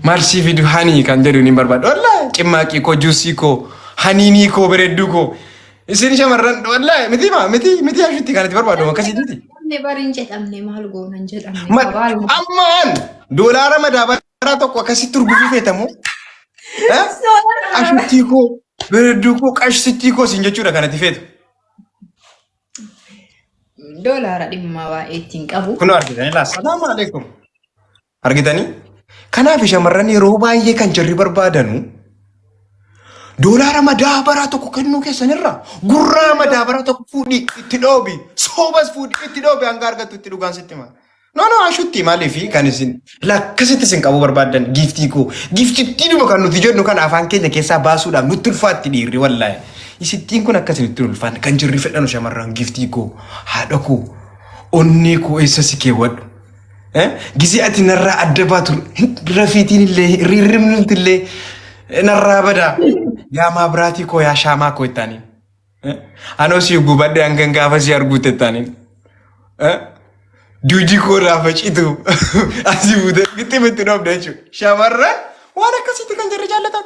Maal sii fidu honey kan jedhu ni barbaadu. Wallaahi cimmaaqii koo, juusii koo, haniinii koo, bareedduu koo. Isin shamarran wallaahi miti maa miti miti ashutti kan itti barbaadu akkasii miti. Namni bari hin jedhamne, maal goona, hin jedhamne. Ammaan doolaara madaabaraa tokko akkasitti urgufuu feetamu. Ashuttii koo, bareedduu koo, qashittii koo siin jechuudha kan itti feetu. Doolaara dhimma baay'ee ittiin qabu. Kunoo argitanii laa, salaamu alaikum. Argitanii? Kanaaf shamarran yeroo baay'ee kan jarri barbaadanu doolaara madaabaraa tokko kennuu keessanirra gurraa madaabaraa tokko fuudhii itti dhoobi, soobas fuudhii itti dhoobi, hanga argattu itti dhugaan sitti hima. No, no, ashutti maaliif kan isin lakkasitti isin qabuu barbaaddan giiftii koo, giiftittiidhuma kan nuti jennu kan afaan keenya keessaa baasuudhaaf nutti ulfaatti dhiirri wallaahi. Isittiin kun akkasin itti ulfaanne kan jirri fedhanu shamarran giiftii koo, haadha koo, onnee koo, eessa si keewwadhu. Gisee ati narraa adda baatu rafiitiin illee hirribni illee narraa badaa. Yaa maabiraatii koo, yaa shaamaa koo ittaaniin. Anoo si gubadhe hangan gaafa si arguutte ittaaniin. Duudii koo irraa facitu asii buutee gitti itti dhoofne jechuudha. Shamarran waan akkasiitti kan jarri jaallatan.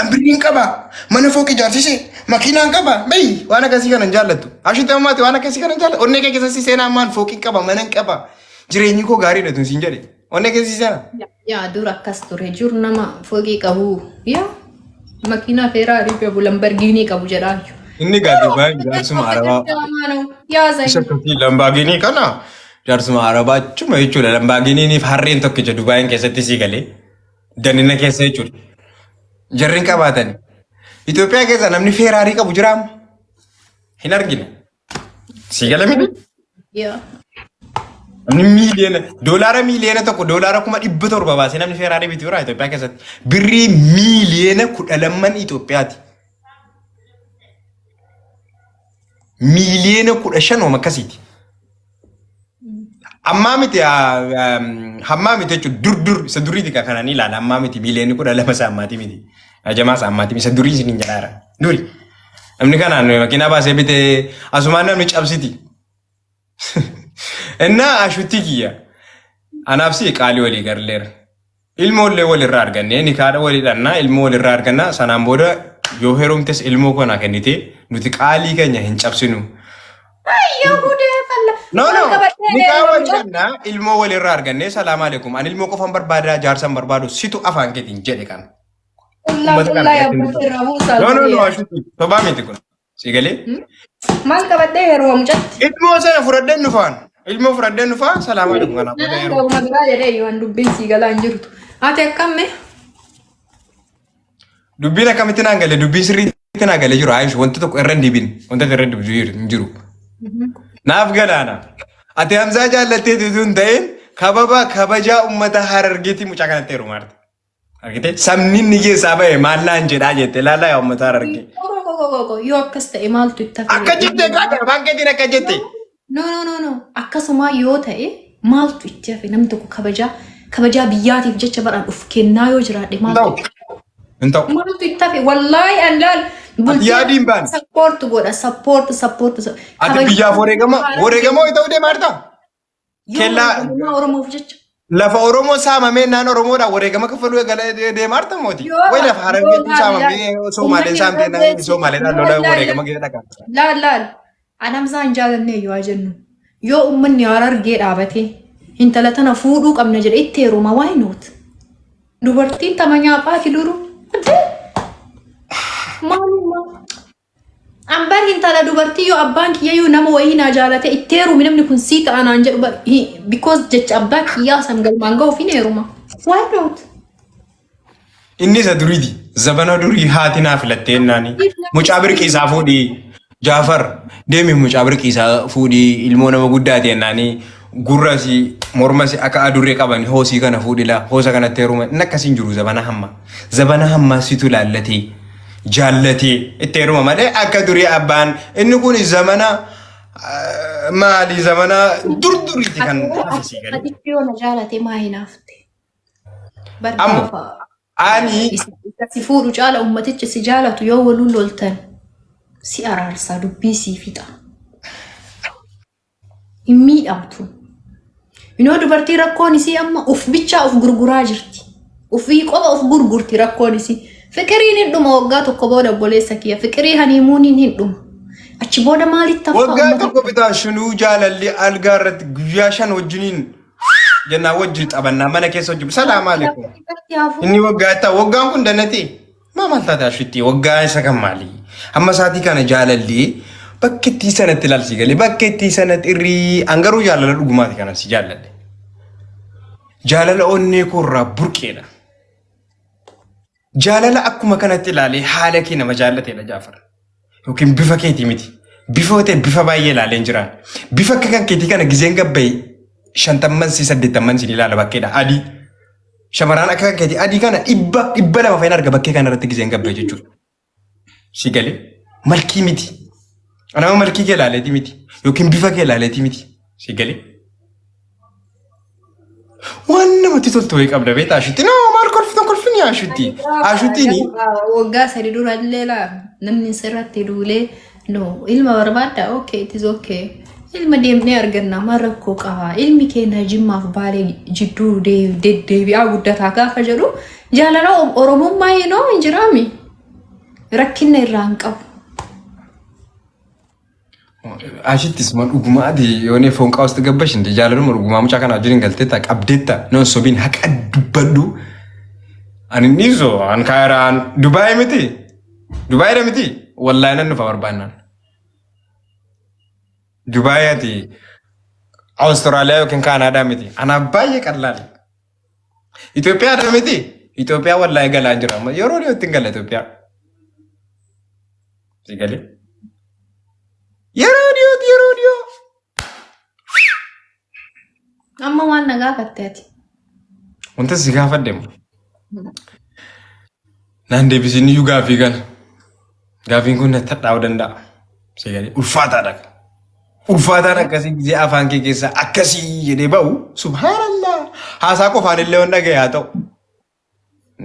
An birriin qaba, mana fooqii ijaarsise, makiinaan qaba, bayi waan akkasii kana hin jaallattu. Ashitti ammaati waan akkasii kana hin jaallattu. Onnee kee keessatti seenaa ammaan fooqii qaba, mana hin qaba. Jireenyi koo gaariidha tun siin jedhe. Onnee keessi seenaa. Yaa, dur akkas ture, jur nama fooqii qabu, yaa makiinaa Ferrari qabu, Lamborghini qabu jedhaa. Inni gaa Dubaay jaarsuma Arabaa. Yaa Isa zayin. akkasii Lamborghini kana jaarsuma Arabaa achuma jechuudha. Lamborghiniiniif harreen tokkicha Dubaayin keessatti sii galee danina keessa jechuudha. Jarri hin qabaatani. Itoophiyaa keessa namni Ferrari qabu jira amma? Hin argine. Sii gala miti? Yaa. Namni miiliyoona doolaara miiliyoona 1, doolaara 700,000 baasee namni Ferrari bitu jira Itoophiyaa keessatti. Birrii miiliyoona 12 Itoophiyaati. Miiliyoona 15 hooma akkasiiti. Ammaa miti, hammaa miti jechuudha, dur dur isa duriiti kan kanaan ilaala, ammaa miti, miiliyoonni 12 isa ammaati miti. Ajamaa isa ammaati isa durii isiniin jedhaara. Duri. Namni kanaan makiinaa baasee bitee asumaan namni cabsiti. Innaa ashutti kiyya. Anaaf si qaalii walii garleera. Ilmoollee walirraa argannee nikaadha walii dhannaa, ilmoo walirraa argannaa, sanaan booda yoo heerumtes ilmoo kana kennitee nuti qaalii keenya hin cabsinu. Ayyoo gudee falla. No, no, Maal qabadhee nikaa deema walii mucaa? dhannaa, ilmoo walirraa argannee, salaam alaikum, ani ilmoo qofan barbaadaa, jaarsan barbaadu, situ afaan keetiin jedhe kana. Qullaa Uummata kana qullaa irratti hin yaabbatti irraa buusaa No, no, no, gudee. ashutti sobaa miti kun. Si galee? Maal qabadhee heeruma mucatti? Ilmoo sana fudhadheen dhufaan. Ilmoo fudhadheen dhufaa, salaam alaikum, kanaaf booda Naan heeruma. gauma biraa jedhee yoo an dubbiin sii galaa hin jirtu. Ati akkamme? Dubbiin akkamitti naan galee, dubbiin sirriitti naan galee jiru Aayishu, wanti tokko irra hin deebiin, wanta irra hin deebiin hin jiru. Naaf galaana. Ati Hamzaa jaallatteetu utuu hin ta'in kababa kabajaa uummata Harargeetii mucaa kanatti heerumaarte. Argitee, sabni inni keessaa bahe maal naan jedhaa jette ilaalaa yaa uummata Harargee. Qo yoo akkas ta'e maaltu itti hafe? Akka jette gaafata afaan keetiin akka jette. No, no, no, no, akkasumaa yoo ta'e maaltu itti hafe? Namni tokko kabajaa biyyaatiif jecha baraan of kennaa yoo jiraadhe Hin maaltu ta'u. Hin ta'u. maaltu itti hafe? Wallaahi an laal Ati yaadii hin baane. Support godha, support, support. Ati biyyaaf wareegama wayii ta'uu deemaa jirtaa? Yoo wareegamummaa Oromoof jecha. Lafa Oromoo saamamee naan Oromoodhaan wareegama kaffaluu eegalee deemaa jirta mooti. Yoo Wayi lafa Harargeetu yoo saamamee Somaaleen saamtee naan Somaaleedhaan lola wareegama keessa dhaqaa. Laal, laal. An Hamzaa hin jaalanne yoo haa jennu. Yoo uummanni Harargee dhaabatee intala tana fuudhuu qabna jedhe itti heeruma, why not? Dubartiin tama nyaaphaati duru. Maalummaa? An bar intala dubartii yoo abbaan kiyyayyuu nama wayii naa jaalate itti heerumi, namni kun sii ta'a naan jedhu bar because jecha abbaa kiyyaa san galmaan ga'uuf hin heeruma. Why not? Inni isa duriiti. Zabana durii haati naa filattee naani. Mucaa birqiisaa fuudhii. Jaafar, deemi mucaa birqiisaa fuudhii, ilmoo nama guddaa ta'e naani, gurrasi mormasi akka adurree qaban hoosii kana fuudhila, hoosa kanatti heeruma, inni akkasiin jiru zabana hamma. Zabana hammaa situ laallatee jaallatee itti heeruma malee akka durii abbaan inni kun zamana maali, zamana dur duriiti kan hafe sii galee. Ati yoo na jaalate maa hinaafte? Bar Ammo gaafa ani isa si fuudhu caala ummatichi si jaalatu yoo waluu loltan si araarsaa, dubbii sii fixa. Hin miidhamtu. Inoo dubartii rakkoon isii amma uf bichaa uf gurguraa jirti. Ufii qofa of gurgurti rakkoon isii. Fiqiriin hin dhuma waggaa tokko booda, obboleessa kiyya. Fiqirii honeymooniin hin dhuma. Achi booda maalitti hafaa Waggaa uummata? tokko bitaa shinuu jaalalli algaa irratti guyyaa 5 wajjiniin jennaan wajjin taphannaa mana keessa wajjin. Salaam alaikum. Irratti hafu. Inni waggaa itti waggaan kun danatee. Maa maal taate ashutti waggaa isa kan maali? Amma isaatii kana jaalalli bakka itti sanatti ilaalsi galee bakka itti sanatti irrii angaruu jaalala dhugumaati kanan si jaalladhe. Jaalala onnee koo irraa burqeedha. Jaalala akkuma kanatti ilaalee haala kee nama jaallateedha Jaafar. Yookiin bifa keetii miti. Bifa yoo ta'e bifa baay'ee ilaalee hin jiraan. Bifa akka kan keetii kana gizeen gabbaye shantamman si saddeettamman si ilaala bakkeedha adii. Shamarran akka kan keetii adii kana 100 200 fa'iin arga bakkee kana irratti gizeen gabbaye jechuudha. Si galee malkii miti. Nama malkii kee ilaaleetii miti. Yookiin bifa kee ilaaleetii miti. Si galee. Waan namatti toltu wayii qabda beektaa ashutti. No maal kolfitan kolfini ashutti. Ashuttiin Waggaa 3 dura illee laa namni sirratti duulee, no, ilma barbaadda, okay, it is okay. Ilma deemnee arganna, maal rakkoo qaba? Ilmi keenya Jimmaaf Baalee jidduu deddeebi'aa guddataa gaafa jedhu jaalala Oromummaa hinoo hin jiraami. Rakkina irraa hin qabu. Ashittis ma dhugumaati yoonee foon qaawusti gabbash hindi jaalaluma dhugumaa mucaa kana wajjin galteetta qabdeetta non sobiin haqa dubbadhu. Ani hin dhiisu an kaayiraan Dubaay miti. Dubaayidha miti wallaahi nan dhufa barbaannaan. Dubaay ati Awustiraaliyaa yookiin Kaanaadaa miti. Anaaf baay'ee qallaali. Itoophiyaadha miti. Itoophiyaa wallaahi galaa jira. Amma yeroo dhiyootti hin gala Itoophiyaa. Si galee? Yeroo dhiyootti, yeroo dhiyoo. Amma waan na gaafatte ati. Wanta si gaafadhe immoo. Naan deebisin iyyuu gaaffii kana. Gaaffiin kun natti hadhaa'uu danda'a. Si galee? Ulfaataadha. Ulfaataan akkasii gisee afaan kee keessaa akkasii jedhee ba'u subhaanallah. Haasaa qofaan illee waan dhaga'e haa ta'u.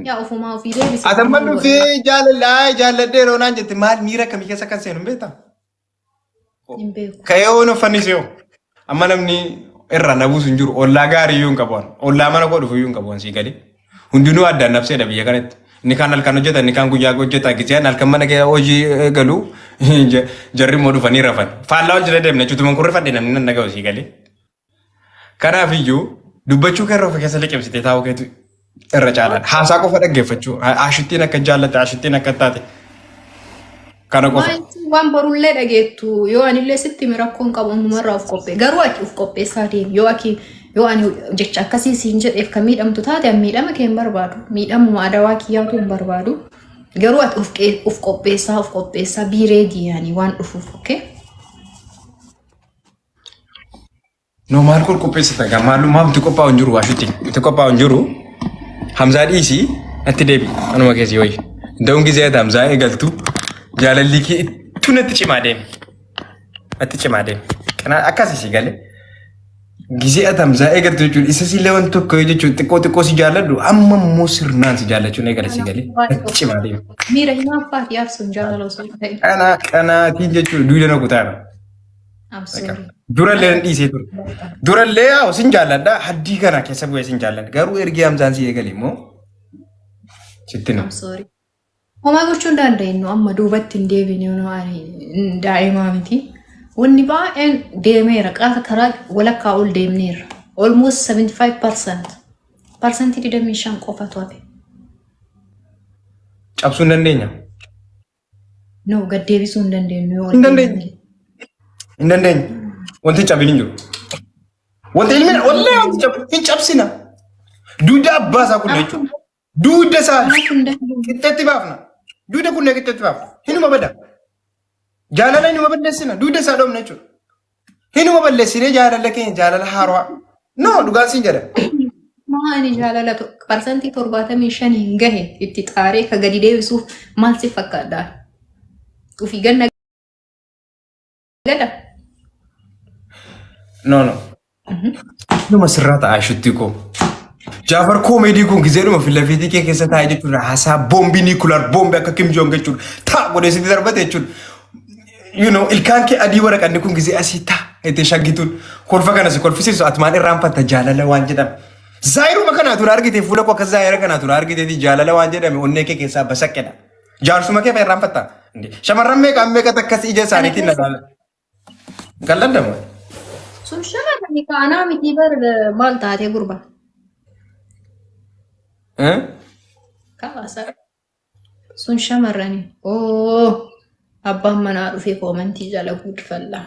Yaa ofumaa ofii deebise. Ati amma dhufee jaalalaa jaalladhee yeroo naan jette maal miira akkamii keessa kan seenu hin beektaa? Hin beeku. Ka'ee oon uffannis yoo amma namni irraa na buusu hin jiru ollaa gaarii iyyuu hin qabu ani. Ollaa mana koo dhufu iyyuu hin qabu ani sii gadi. Hundinuu addaan nabseedha biyya kanatti. Inni kaan halkan hojjeta, inni kaan guyyaa hojjeta. Giseen halkan mana kee hojii galu jarri immoo dhufanii rafan. Faallaa ol jala deemna jechuudha. Kun rifadhe namni nan dhaga'u sii galee. Kanaaf iyyuu dubbachuu kee irra of keessa liqimsitee taa'uu keetu irra caalaadha. Haasaa qofa dhaggeeffachuu. Ashittiin akka jaallatte, ashittiin akka taate. Kana qofa. Waan borullee dhageettu yoo anillee sitti hime rakkoon qabu, ammumarraa of qophee. Garuu ati of qopheessaa deemi. Yoo ati yoo ani jecha akkasii siin jedheef kan miidhamtu taate, ani miidhama kee hin barbaadu. Miidhamuma adawaa kiyyaatu hin barbaadu. Garuu ati of qopheessaa, of qopheessaa, be ready yaani waan dhufuuf, okay? No maal kun qopheessita gaa maal maal itti qophaa'u hin jiru ashitti itti qophaa'u hin jiru. Hamzaa dhiisii natti deebi anuma keessi hoyi. Da'uun gizee ati Hamzaa eegaltu jaalalli kee ittuu natti cimaa deemi. Natti cimaa deemi. Kana akkasii si galee. Gizee ati Hamzaa eegaltu jechuun isa sillee waan tokko yoo jechuun xiqqoo xiqqoo si jaalladhu amma immoo sirnaan si jaallachuun eegala si galee natti cimaa deemi. Miira hinaaffaati yaabsuun jaalala osoo hin ta'in. Qanaa qanaatiin jechuun duuda na kutaara. I'm sorry. Durallee nan dhiisee ture. Durallee yaa sin jaalladha. Haddii kana keessa bu'ee sin jaalladha. Garuu ergi Hamzaan si eegale immoo sitti I'm sorry. Homaa gochuu hin dandeenyu, amma duubatti hin deebine, ani daa'imaa miti. Wanni baay'een deemeera. Qaata karaa walakkaa ol deemneerra. Almost 75%. 25% qofatu hafe. Cabsuu hin dandeenya. No, gad deebisuu hin dandeenyu yoo ol Hin dandeenyu. deemne. Hin dandeenyu. Wanti hin cabin hin jiru. Wanti ilmi wallahi wanti cabu hin cabsina. Duuda abbaa isaa kun jechuudha. Duuda isaa Kanaaf hin dandeenyu. qixxeetti baafna. Duuda kun qixxeetti baafna. Hinuma bada. Jaalala hinuma balleessina. Duuda isaa dhoofna jechuudha. Hinuma balleessinee jaalala keenya jaalala haarawaa. No, dhugaan siin jedha. Maani jaalala 75% gahe itti xaaree ka gadi deebisuuf maal si fakkaata? Ufii ganna gada. No, no. Numa sirraa ta'a shittii koo. Jaafar koomeedii kun gizeedhuma filafiitii kee keessa taa'ee jechuudha. Haasaa boombii nuclear boombii akka Kim Jong jechuudha. Taa godhee sitti darbate jechuudha. Ilkaan kee adii waraqanni kun gizee asii taa itti shaggituun kolfa kana si kolfisiisu atumaan irraanfatta jaalala waan jedhamu. Zaayiruma kanaa tura argite, fuula koo akka zaayira kanaa tura argiteeti jaalala waan jedhame onnee kee keessaa basaqqedha. Jaarsuma kee fa irraanfatta. Shamarran meeqa meeqa akkas ija Kana isaaniitiin na keessa ilaala. Qalladama. Sun shamarran kaanaa miti bar, maal taatee gurba? Eh? Kaasa. Sun shamarrani. Oo, abbaan manaa dhufee koomantii jala guddifalla.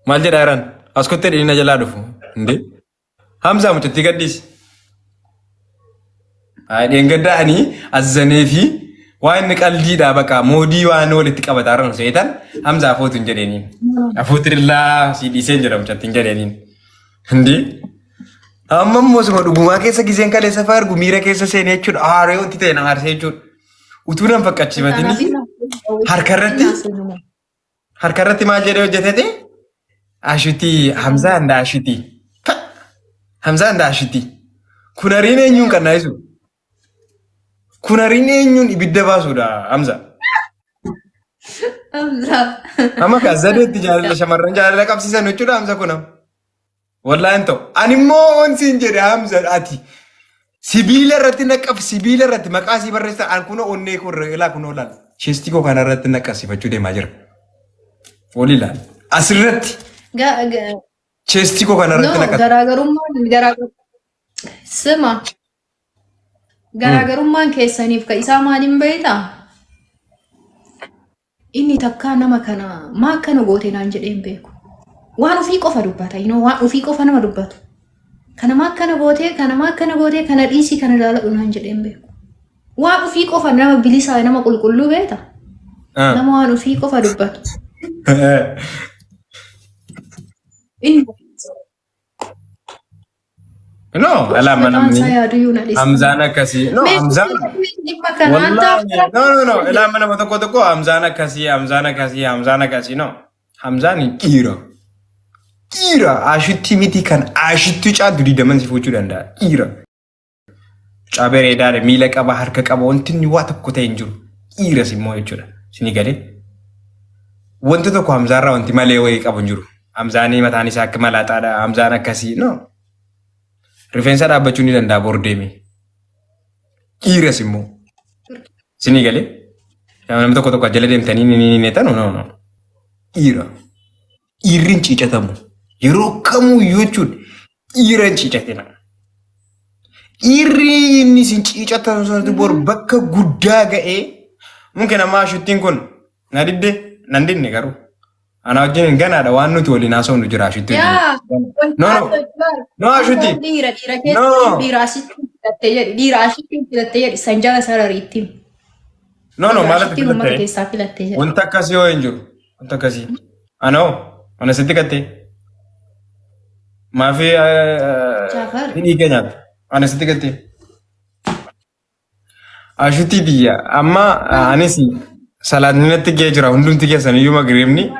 Maal jedhaa jiran? As kottee dhiina jalaa dhufu. Indee? Hamzaa, mucattii gadhiisi. Ay, dheengaddaa ani azzanee fi waan inni qaldiidha baqa moodii waan walitti qabataa jiran seetan Hamza afootu hin jedheeniin. Afootirillaa si dhiiseen jedha mucattiin jedheeniin. Hindi? Amma immoo suma dhugumaa keessa giseen kaleessa fa'aa argu miira keessa seenee jechuudha. Haaree wanti ta'e na aarsee jechuudha. Utuu nan faqqachiifatini harkarratti maal jedhee hojjetete? Ashutii Hamzaa inda ashutii. Hamzaa inda ashutii. Kun hariin eenyuun kan naayisu? Kun hariin eenyuun ibidda baasuudha Hamza? Hamzaa. Amma kan zadeetti jaalala shamarran jaalala qabsiisan jechuudha Hamza kun amma. Wallaahi hin ta'u. Ani immoo on siin jedhe Hamza, ati sibiila irratti naqqaf, sibiila irratti maqaa sii barreessa, an kunoo onnee koo irra ilaa, kunoo laal. Chestii koo kana irratti naqqabsiifachuu deemaa jira. Oli ilaal. Asirratti chestii koo kana irratti No, naqqab. Garaagarummaan sima garaagarummaan keessaniif ka isaa maaliin beektaa? Inni takkaa nama kana maa akkana goote naan jedhee hin beeku. Waan ofii qofa dubbata, waan ofii qofa nama dubbatu. Kana maa akkana gootee, kana maa akkana gootee, kana dhiisii, kana ilaaladhu naan jedhee hin beeku. Waan ofii qofa nama bilisaa, nama qulqulluu beekta. Nama waan ofii qofa dubbatu. Inni No, alaa mataan namni isaa yaaduyyuu na dhiisa. Hamzaan akkasii. No, Hamzaan. Dhimma kanaan Wallaahi. No, no, no. Ilaa nama tokko tokko Hamzaan akkasii, Hamzaan akkasii, Hamzaan akkasii. No. Hamzaan dhiira. Dhiira. Ashitti miti, kan ashitti caaltu diidaman si fuuchuu danda'a. Dhiira. Mucaa bareedaadha. Miila qaba, harka qaba. Wanti inni waa tokko ta'e hin jiru. Dhiiras immoo jechuudha. Isinii galee. Wanti tokko Hamzaarraa wanti malee wayii qabu hin jiru. Hamzaanii mataan isaa akka malaaxaadha. Hamzaan akkasii. No. Rifeensa dhaabbachuu ni danda'a bor deemee. Dhiiras immoo. Isinii galee. Namni tokko tokko jala deemtanii ni ni ni tanu, no, no. Dhiira. Dhiirri hin ciicatamu. Yeroo kamuu jechuun dhiira hin ciicatina. Dhiirri inni isin ciicatan sanatu bor bakka guddaa ga'ee mungkin amma ashuttiin kun na didde nan dinne, garuu ana wajjin ganaadha, waan nuti waliin haasofnu jira ashuttii wajjin. Yaa, No, no. No, ashutti. Dhiira keessa No. dhiira asitti filattee jedhi, dhiira asitti filattee jedhi, san jala sarariitti. No, no, maalatti Asitti uummata filatte? keessaa filattee jedhi. Wanta akkasii yoo hin jiru. Wanta akkasii. Anoo ana sitti gattee. Maafi Jaafar. hidhii kee nyaata. Ana sitti gattee. Ashutti biyya amma anis salaatni natti ga'ee jira, hundumti keessan iyyuu magriibni.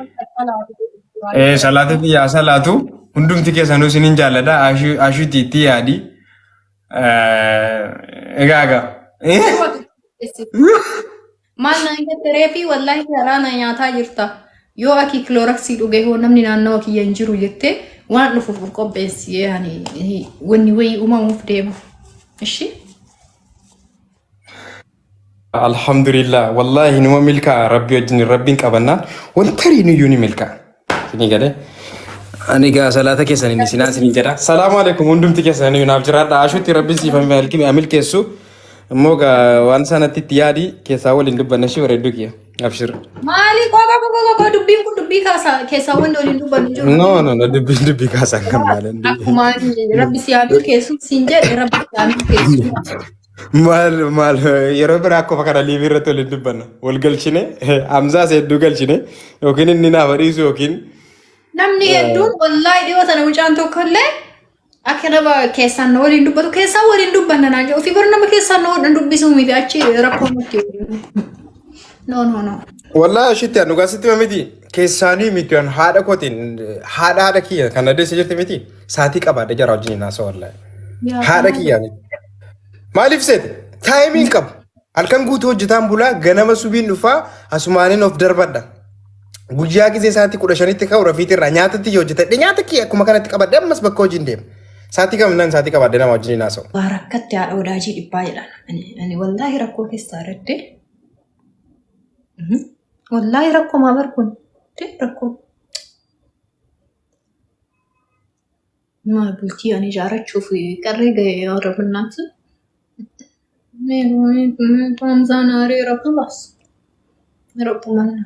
Salaata biyyaa salaatu, hundumti keessanuu isinin jaalladha. Ashutti itti yaadi. Egaa egaa. Maal naan jette reefi? Wallaahi garaa na nyaataa jirta. Yoo aki kilooraksii dhuge hoo namni naannawa kiyya hin jiru jettee waan dhufuuf of qopheessi, yaani wanni wayii uumamuuf deema. Ishi? Alhamdulillah, wallahi numa milkaa rabbi wajjin, rabbiin qabannaan wanta riinuyyuu ni milkaa. Isinii galee. Ani gaa salaata keessan inni sinaa isinii jedha. Salaamu alaikum, hundumti keessan naaf jiraadha. Ashutti rabbi siif milkeessu. Immoo gaa waan sanatti itti yaadi, keessaa waliin dubbanna ishee bareedduu kiyya. Abshir. Maali qoqa qoqa qoqa, dubbiin kun dubbii kaasaa keessaa wanni waliin dubbannu jiru. No, no, no, dubbiin dubbii kaasaan kan maalan. Akkuma ani rabbi si haa milkeessu siin jedhe, rabbi si haa milkeessu. Maal maal, yeroo biraa akkuma kana liivii irratti waliin dubbanna. Wal galchine, Hamzaas hedduu galchine, yookiin inni naaf dhiisu yookiin Namni hedduun wallaahi dhiyoo sana mucaan tokko illee akka nama keessaan na waliin dubbatu, keessaan waliin dubbanna naan jedhu, ofii bara nama keessaan na waliin dubbisuu miti, achi rakkoo nutti. No, no, no. Wallaahi ashitti anu gaasitti hima miti. Keessaanii miti, an haadha kootiin, haadha kiyya kan adeessa jirti miti. Saatii qabaadha jara wajjin haasa'u wallaahi. Haadha kiyya miti. Maaliif seete? Timeiin qabu. Halkan guutuu hojjetaan bulaa, ganama subiin dhufaa, asumaaniin of darbadha. Guyyaa gisee sa'aatii 15tti ka'u rafiitii irraa nyaatatti hojjetadhe, nyaata kiyya akkuma kanatti qabadhe, ammas bakka hojiin deema. Saatii kamnan saatii qabaadde nama wajjin hin haasa'u. Waa rakkatti haadha wadaajii dhibbaa jedhan. Ani wallaahi rakkoo keessaa irratti. Wallaahi rakkoo maa barkuun. Rakkoo. Maa bultii ani ijaarrachuuf qarree ga'e yaa rabinnaat. Hamzaan aaree rabbi baas. Rabbu mana.